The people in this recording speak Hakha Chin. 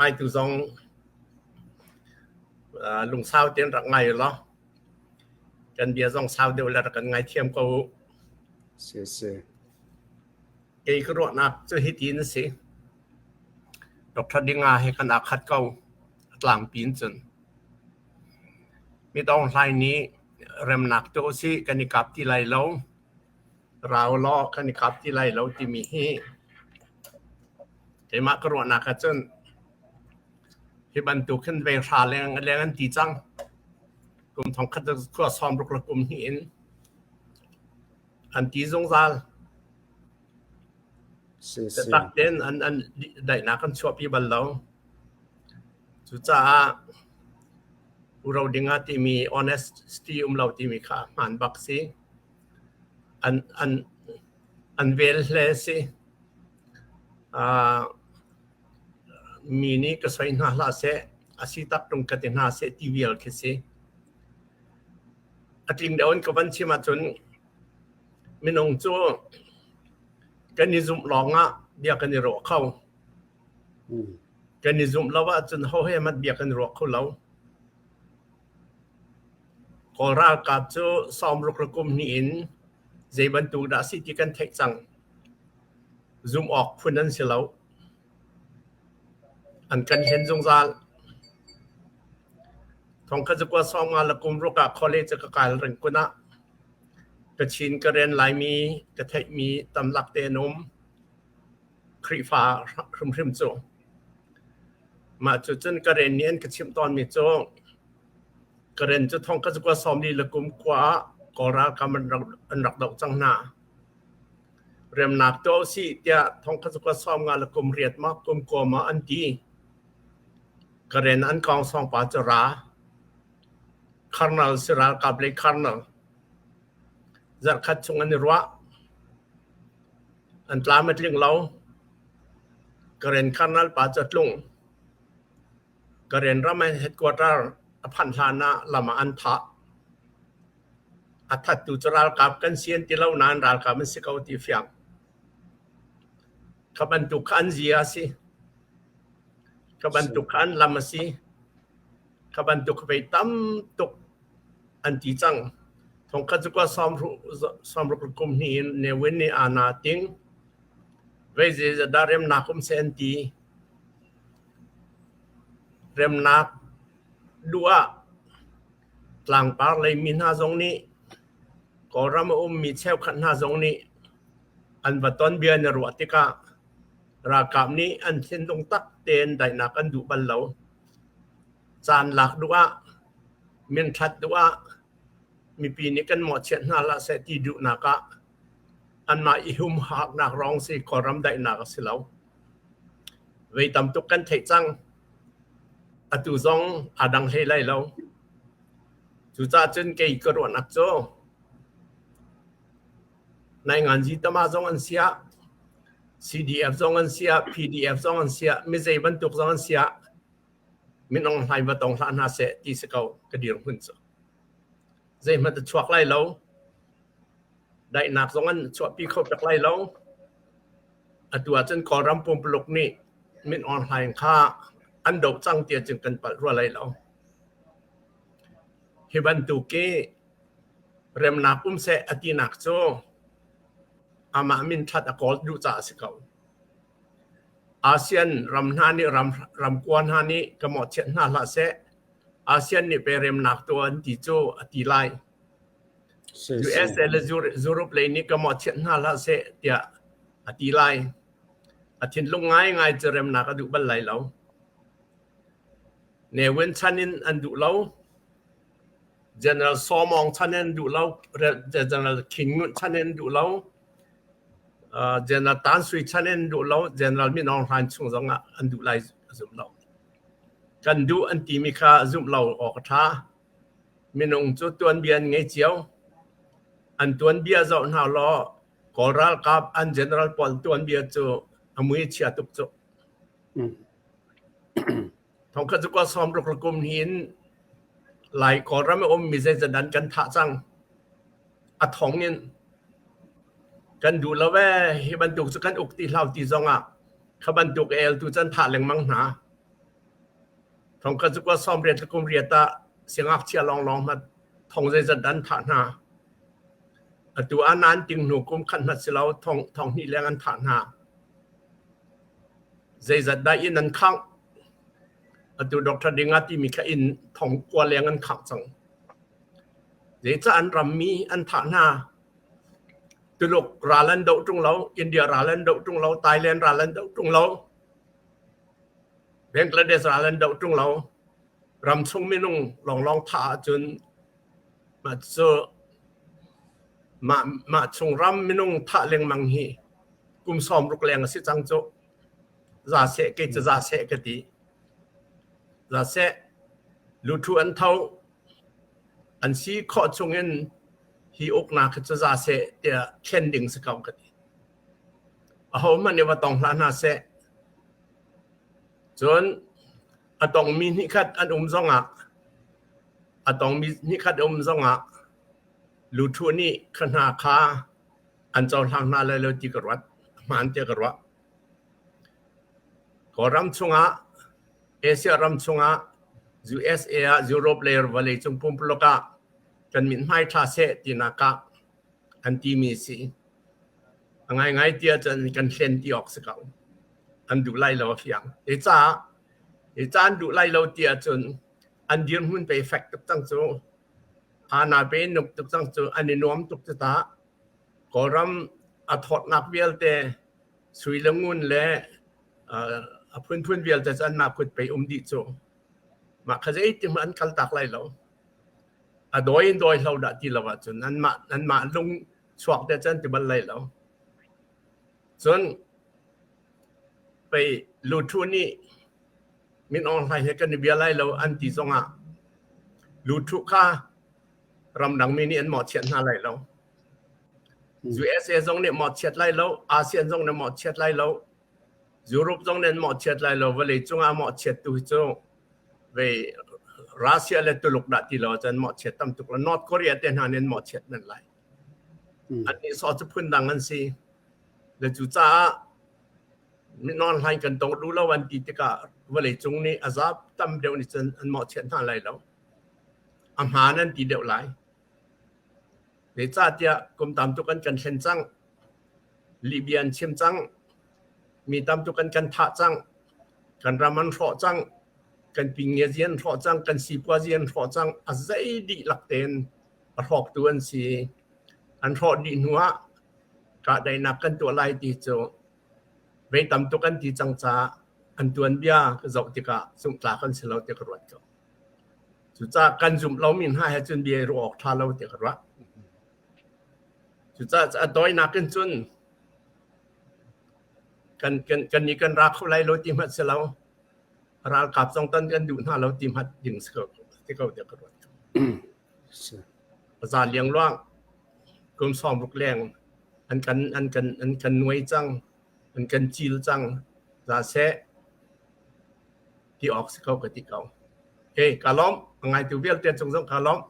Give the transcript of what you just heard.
Ngaitu zong lungsau tein rak ngai ulaw kan bia zong sau deuh le rak kan ngaithiam ko u. Si si. Kei ka ruahnak cu hitin a si. Dr. Dinga he kan aa khat ko. A tlangpi in cun. Midong hlai nih remnak tu usih kan i kap ti lai lo. Rau law kan i kap ti lai lo timi hi keimah ka ruahnak ahcun hi bantuk hin vei hra leng leng an ti cang. Kum thongkhat khua sawmruk le kum hnih in an ti zungzal. Biatak tein an an daihnak an chuahpi bal lo. Cucaah uro ding ah timi honesty um lo timi kha hmaan bak si. An an an vel hle si. Mi nih ka soi hna hlah seh, a si tak ṭung ka ti hna seh ti vial khi si. A tling deuh in ka van chim ahcun minung cu kan i zumh lawngah bia kan i ruah kho. Kan i zumh lo ahcun ho he hmanh bia kan i ruah kho lo. Kawl ralkap cu sawmruk le kum hnih in zei bantuk dah a si ti kan theih cang. Zumh awk phun an si lo. An kan hlen zungzal. Thongkhat zakua 50 le kum ruk ah college ka kai ringkun ah Kachin Karen Laimi ka theihmi tamlak te an um. Khrihfa hrimhrim cu. Mah cu cun Karen nih an ka chimh tawnmi cu Karen cu thongkhat zakua 40 le kum kua ah Kawl ralkap an rak doh cang hna. Remnak tuah usih tiah thongkhat zakua 50 le kum riat ma kum kua ma an ti. Karen an kawngsawng pa cu ra. Colonel si ralkap lei colonel. Zarhkhat chung an i ruah. An tlam a tling lo. Karen colonel pa cu a tlung. Karen ram headquarter a phanh hlan ah lam ah an thah. A thattu cu ralkap kan si an ti lo nain ralkap an si ko ti fiang. Kha bantuk kha an zia a si. Kha bantuk kha an lam a si. Kha bantuk vei tam tuk an ti cang. Thongkhat cu kua sawmruk kum hnih in Ne Win nih aa ting. Vei zeidah remnak um seh an ti. Remnak duh ah tlangpar lei mi hna zong nih Kawlram a ummi cheukhat hna zong nih an va ton bia na ruah tikah ralkap nih an thinlung tak tein daihnak an duh bal lo. Caan lak duh ah, minṭhat duh ah, mipi nih kan mawhchiat hna hlah seh ti duhnak ah anmah i humhaknak lawng si Kawlram daihnak a si lo. Vei tam tuk kan theih cang. Atu zong aa dang hlei lai lo. Cucaah cun kei ka ruahnak cu Nainganzi tama zong an siah, CDF zong an siah, PDF zong an siah, mizei bantuk zong an siah, minung hlai va tong hlah hna seh ti si ko ka dirhmun cu. Zeihmanh a chuak lai lo. Daihnak zong an chuahpi kho pek lai lo. Atu ahcun Kawlram pumpuluk nih Min Aung Hlaing kha an doh cang tiah cun kan palh rua lai lo. Hi bantuk i remnak um seh a tinak cu amah min ṭhat a kawl duh caah a si ko. ASEAN ram hna nih ramkua hna nih ka mawhchiat hna hlah seh, ASEAN nih pe remnak tuah an ti cu a ti lai. USA le Europe lei nih ka mawhchiat hna hlah seh tiah a ti lai. A thinlung ngaingai cu remnak a duh bal lai lo. Ne Win chan in an duh lo. General Saw Maung chan in an duh lo. General Khin Ngunt chan in an duh lo. General Tan Sui chan in an duh lo. General Min Aung Hlaing chung zong ah an duh lai a zumh lo. Kan duh an timi kha zumh lo awk a ṭha. Minung cu tuanbia an ngei cio. An tuanbia zoh hna law Kawl ralkap an general pawl tuanbia cu a mui a chia tuk cu. Thongkhat cu kua 60 le kum hin Lai Kawlram a ummi zeizat an kan thah cang. A thong in kan duh lo ee hi bantuk cu kan uk ti hlah ti zong ah kha bantuk el tu can thah lengmang hna. Thongkhat zakua 80 le kum riat ah siangngakchia lawnglawng hmanh thong zeizat dah an thah hna. Atu ah nan ting hnu kum khat hmanh si lo thong thong hnih leng an thah hna. Zeizat dah inn an khangh. Atu Dr. Dinga timi kha inn thong kua leng an khangh cang. Zeicah an rammi an thah hna? Tuluk ral an doh ṭung lo, India ral an doh ṭung lo, Thailand ral an doh ṭung lo, Bangladesh ral an doh ṭung lo. Ramchung minung lawnglawng thah ahcun mah cu mah mah chung ram minung thah lengmang hi kum 60 leng a si cang cu. Za seh kei cu za seh ka ti. Za seh luthu an tho an si khawh chungin hi uknak hi cu za seh tiah thlen ding si ko ka ti. Ahohmanh nih va tong hlah hna seh. Cun a tongmi hnihkhat an um zongah a tongmi hnihkhat um zongah luthu nih kha hna kha an cohlang hna lai lo ti ka ruat. Hmaan tiah ka ruah. Kawlram chungah Asia ram chungah USA ah Europe le vawleicung pumpuluk ah kan mithmai ṭha seh tinak ah an timi si. A ngaingai ti ahcun kan hlen ti awk si ko. An duh lai lo a fiang. Hi caah hi ca an duh lai lo ti ahcun an dirhmun pe fek tuk cang cu. Ana pe nuk tuk cang cu an i nuam tuk cu ta. Kawlram a thawtnak vialte sui le ngun le a phunphun vialte cu anmah kut pei um dih cu. Mah kha zeitin hmanh an kaltak lai lo. A dawi in dawi hlo dah ti lo ahcun anmah anmah lung chuak te cun ti bal lai lo. Cun pei luthu nih Min Aung Hlaing he kan i bia lai lo an ti zongah luthu kha ramdangmi nih an mawhchiat hna lai lo. USA zong nih mawhchiat lai lo, ASEAN zong nih mawhchiat lai lo, Europe zong nih an mawhchiat lai lo, vawlei cungah mawhchiat tu hi cu vei Russia le Tuluk dah ti lo cun mawhchiat tam tuk lo. North Korea te hna nih an mawhchiat men lai. An nih sawh cu phundang an si. Le cucaah non hlain kan tong duh lo an ti tikah vawlei cung nih a zap tam deuh nih cun an mawhchiat hna lai lo. A hmaan an ti deuh lai. Zeicahtiah kum tam tuk an kan thlen cang. Lihbia an chim cang. Mi tam tuk an kan thah cang. Kan ram an hrawh cang. Kan pingiazi an hrawh cang. Kan sipuazi an hrawh cang. A zei dihlak tein a hrawktu an si. An hrawh dih hnu ah kahdaihnak kan tuah lai ti cu vei tam tuk an ti cang caah an tuanbia ka zoh tikah zumhtlak an si lo ti ka ruat ko. Cucaah kan zumh lomi hna he cun bia i ruah awk ṭha lo ti ka ruah. Cucaah a tawinak in cun kan kan kan nih kan ra kho lai lo ti hmanh si lo. Ralkap zong tan kan duh hna lo ti hmanh ding si ko ti ko tiah ka ruat. Za liangluang kum 60 leng an kan an kan an kan nuai cang an kan cil cang za seh ti awk si ko ka ti ko. Okay, ka lawm. A ngaitu vialte cung zong ka lawm.